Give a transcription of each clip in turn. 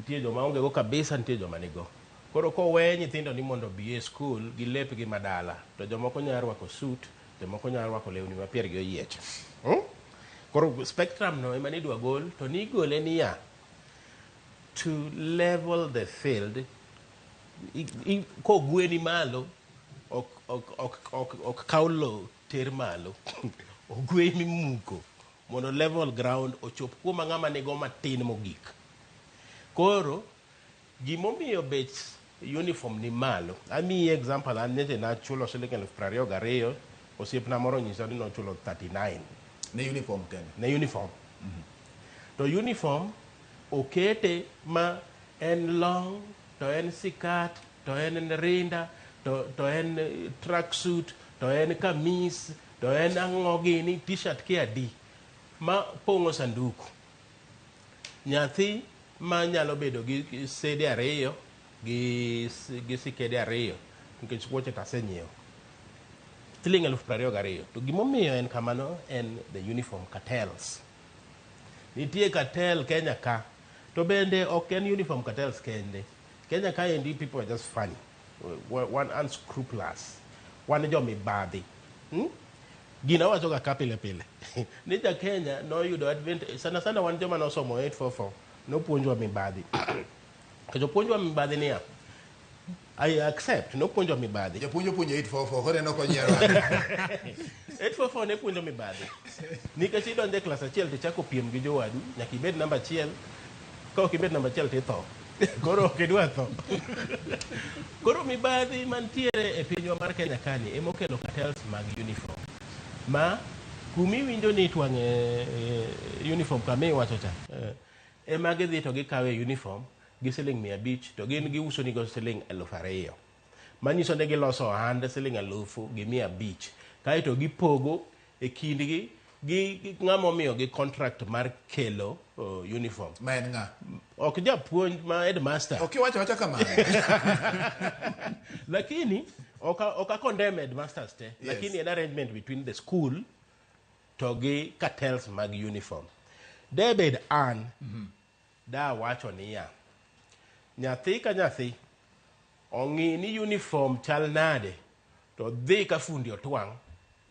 Nitie joma onge go kabisa, nitie joma nigo. Koro kowe nyithindo ni mondo obi e skul gi lepgi madala, to jomoko nyalo rwako suit, jomoko nyalo rwako lewni ma piergi oyiech. Koro spectrum no ema nidwa gol, to nigole niya, to level the field, kogweni malo, ok kaw lowo ter malo. Ogwe mimuko mondo level ground ochop kuma ng'ama nigo matin mogik. Koro gimomiyo bech uniform ni malo, amiyi example, an nyocha nachulo siling 22,000, osiepna moro onyisa ni nochulo 39. Ne uniform kende. Ne uniform. To uniform okete ma en long, to en sikat, to en rinda, to en tracksuit, to en kamis, to en ang'o gini, t-shirt ki adi, ma pong'o sanduku. Nyathi ma nyalo bedo gi sede ariyo, gi sikede ariyo, nikech wuoche to asenyiewo. Siling 22,000. To gimomiyo en kamano en the uniform cartels. Nitie cartel Kenya ka, to bende ok en uniform cartels kende. Kenya ka endi people are just funny. Wan unscrupulous. Wan jomibadhi. Gino awacho ga ka pile pile. Ni ja Kenya noyudo advantage, sana sana wan joma nosomo 844, nopuonjwa mibadhi. Nikech opuonjwa mibadhi niya, I accept, nopuonjwa mibadhi. Japuonj opuonjo 844, koro en ok onyiero. 844 ne puonjo mibadhi. Nikech idonjo e klas achiel to ichako piem gi jowadu, nyaka ibed namba achiel, ka ok ibed namba achiel to itho. Koro ok idwa tho. Koro mibadhi mantiere e pinywa mar Kenya kani ema okelo cartels mag uniform. Ma kumiwinjo ni itwang'e uniform kama iwacho cha, ema gidhi to gikawe uniform gi siling 500 to gin giuso nigo siling 2,000. Manyiso ni giloso ohand siling 1,500. Kaeto gipogo e kindgi gi ng'ama omiyogi contract mar kelo uniform. Ma en ng'a? Ok japuonj ma headmaster. Ok iwacho awacha kamano. Lakini ok a condemn headmasters te. Lakini en arrangement between the school to gi cartels mag uniform. Debed an da wacho niya, nyathi ka nyathi ong'i ni uniform chal nade to dhi ka fundi otwang'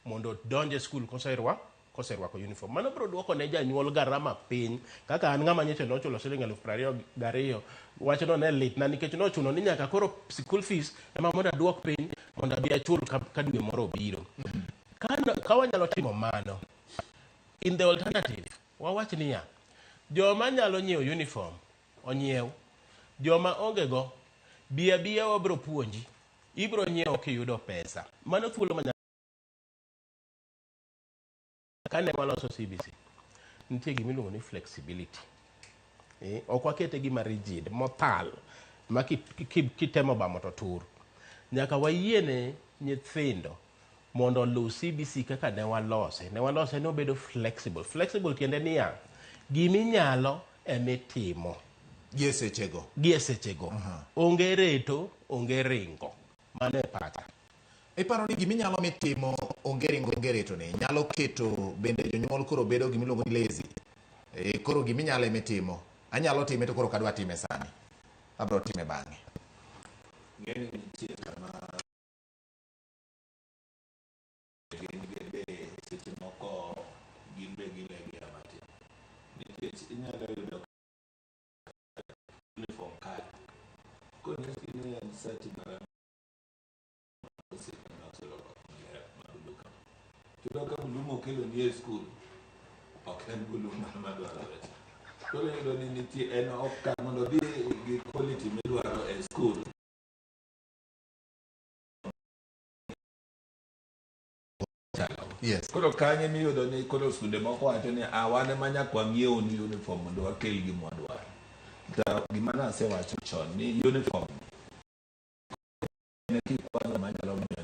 mondo odonj e skul koserwako uniform. Mano biro duoko ne janyuol garama piny. Kaka an ng'ama nyocha nochulo siling 22,000, wachno ne litna nikech nochuno ni nyaka koro school fees ema mondo aduok piny mondo abi achul ka dwe moro obiro. Ka wanyalo timo mano, in the alternative, wawach niya, joma nyalo nyiewo uniform onyiew, joma onge go bi abiya wabiro puonji, ibiro nyiewo kiyudo pesa. Mano thuolo ma kane waloso CBC, nitie gima iluongo ni flexibility. Ok wakete gima rigid, mothal, ma kitemo bamo to tur. Nyaka wayiene nyithindo mondo oluw CBC kaka ne walose. Ne walose ne obedo flexible. Flexible tiende niya, giminyalo emitimo. Gi e sechego. Gi e sechego. Onge reto, onge ringo. Mano e pacha. Iparo ni giminyalo mitimo onge ringo onge reto ni nyalo keto bende jonyuol koro bedo gimiluongo ni lazy. Koro giminyalo emitimo. Anyalo time to koro ok adwa time sani. Abro time bang'e. Ng'eni nitie kama gin be seche moko gin be gilegea matin. Nikech inyalo yudo uniform kae. Konyisgi ni en sati mar osiepena oserwako maler ma bulu kama. Tiyudo ka bulu mokelo ni e skul ok en bulu madwarore cha. Koro iyudo ni nitie en ok kar mondo odhi gi quality midwaro e skul. Koro kanyo miyudo ni koro skunde moko wacho ni wan ema nyaka wang'iew uniform mondo wakel gima wadwaro. To gima nasewacho chon ni uniform en kikwazo manyalo miyo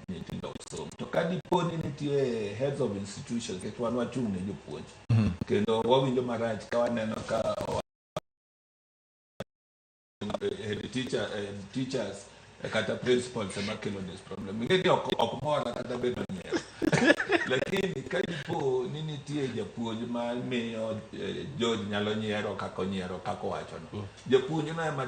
nyithindo ok som. To ka dipo ni nitie heads of institutions, nikech wan wachung' ne jopuonj. Kendo wawinjo marach ka waneno ka head teacher, teachers kata principals ema kelo this problem. Ing'e ni ok mora kata bedo nyiero. Lakini ka dipo ni nitie japuonj ma miyo George nyalo nyiero kaka onyiero kaka owachono, japuonj no ema